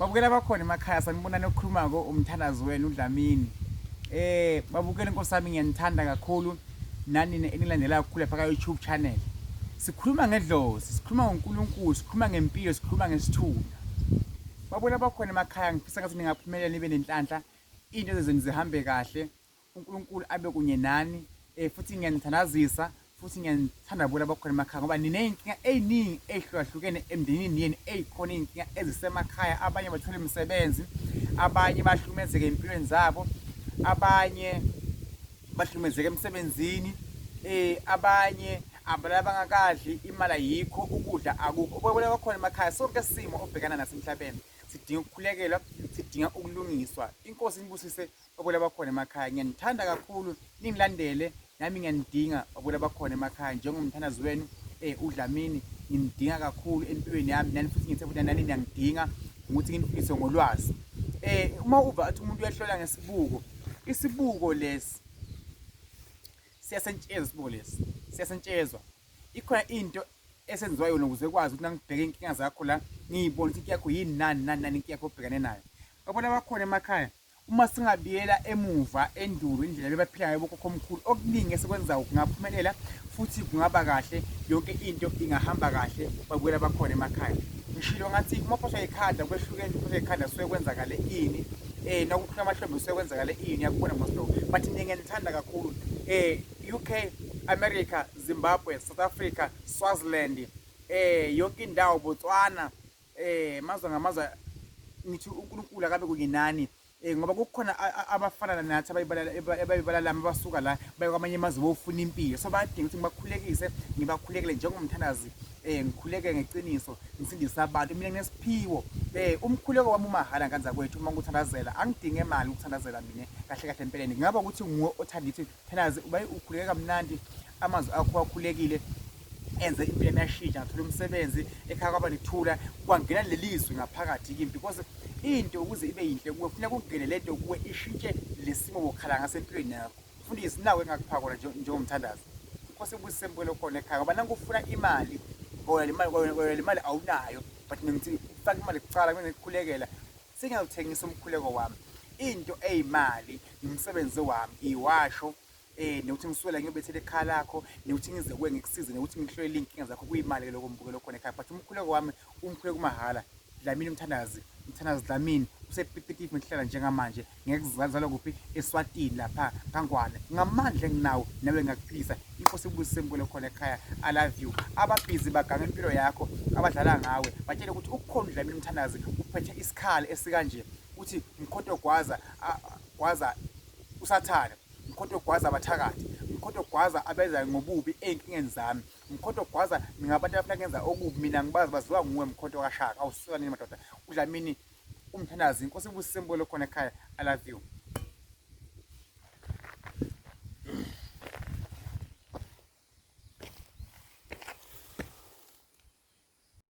Babukela abakhona emakhaya sanibonani okhulumako umthandazi wenu uDlamini. Babukela inkosi yami ngiyanithanda kakhulu nani enilandela kakhulu lapha ka YouTube channel. Sikhuluma ngedlozi, sikhuluma ngoNkulunkulu, sikhuluma ngempilo, sikhuluma ngesithunywa. Babukela abakhona emakhaya ngifisa ngathi ningaphumelela nibe nenhlanhla into zenu zihambe kahle. uNkulunkulu abe kunye nani futhi ngiyanithandazisa futhi ngiyanithanda bona abakhona emakhaya ngoba niney'nkinga ey'ningi ey'hlukahlukene emndenini yenu ey'khona iy'nkinga ezisemakhaya abanye bathole imisebenzi abanye bahlukumezeke ey'mpilweni zabo abanye bahlukumezeke emsebenzini abanye abalala bangakadli imali ayikho ukudla akukho obona bakhona emakhaya sonke isimo obhekana naso emhlabeni sidinga ukukhulekelwa sidinga ukulungiswa inkosi inibusise Babukeli abakhona emakhaya ngiyanithanda kakhulu ningilandele nami ngiyanidinga babukeli abakhona emakhaya njengomthandazi wenu uDlamini nginidinga kakhulu empilweni yami nani futhi ngithe futhi nani niyangidinga ukuthi nginifundise ngolwazi uma uva athi umuntu uyahlola ngesibuko isibuko lesi siyasentshezwa isibuko lesi siyasentshezwa ikhona into esenziwa yona ukuze kwazi ukuthi nangibheke inkinga zakho la ngiyibone ukuthi inkinga yakho yini nani nani nani inkinga yakho obhekane nayo babona abakhona emakhaya Uma singabuyela emuva endulo indlela bebaphila ngayo bokhokhomkhulu okuningi esikwenzayo kungaphumelela futhi kungaba kahle yonke into ingahamba kahle babuyela bakhona emakhaya ngishilo ngathi uma uphathwa yikhanda kwehlukene uphathwa yikhanda kusuke kwenzakale ini nakukhula amahlombe kusuke kwenzakale ini uyakubona most lokho but mina ngiyanithanda kakhulu UK America Zimbabwe South Africa Swaziland yonke indawo Botswana mazwe ngamazwe ngithi uNkulunkulu akabe kunye nani ngoba kukhona abafana nathi abayibalalami abasuka la baye kwamanye amazwe bofuna impilo so bayadinga ukuthi ngibakhulekise ngibakhulekele njengomthandazi ngikhuleke ngeqiniso ngisindise abantu mina nginesiphiwo umkhuleko wami umahhala nganza kwethu uma ngikuthandazela angidinge imali ukuthandazela mina kahle kahle empeleni kungaba ukuthi nguwe othanda ithi Thandazi ubaye ukhuleke kamnandi amazwi akho akhulekile enze impilo yami yashintsha ngathola umsebenzi ekhaya kwaba nithula kwangena lelizwi ngaphakathi kimi because into ukuze ibe yinhle kuwe kufuneka kungene lento kuwe ishintshe lesimo bokhala ngasempilweni yakho mfundisi nawe engakupha kona njengomthandazi inkosi ibusise mbukelo khona ekhaya ngoba nangufuna imali kona le mali kona le mali awunayo but mina ngithi ufake imali kucala kumele ngikukhulekela sengiyawuthengisa umkhuleko wami into eyimali ngumsebenzi wami iwasho nokuthi ngiswela ngiyobethela ekhaya lakho nokuthi ngize kuwe ngikusize nokuthi ngihloyele iy'nkinga zakho kuyimali ke lokho mbukelo khona ekhaya but umkhuleko wami umkhuleko umahhala Dlamini umthandazi umthandazi Dlamini usepipitifu ngihlala njengamanje ngeke zalwa kuphi eSwatini lapha kaNgwane ngamandla enginawo nawe ngakuphilisa inkosi ibusise mbukelo khona ekhaya I love you ababhizi baganga impilo yakho abadlala ngawe batshele ukuthi ukukhona uDlamini umthandazi uphethe isikhali esikanje uthi mkhonto gwaza gwaza usathane mkhonto gwaza abathakathi mkhonto gwaza abeza ngobubi ey'nkingeni zami mkhonto gwaza ngabantu abafuna kuyenza okubi mina ngibazi baziwa nguwe mkhonto kashaka awusuka nini madoda uDlamini umthandazi inkosi ibusise mbukelo khona ekhaya I love you.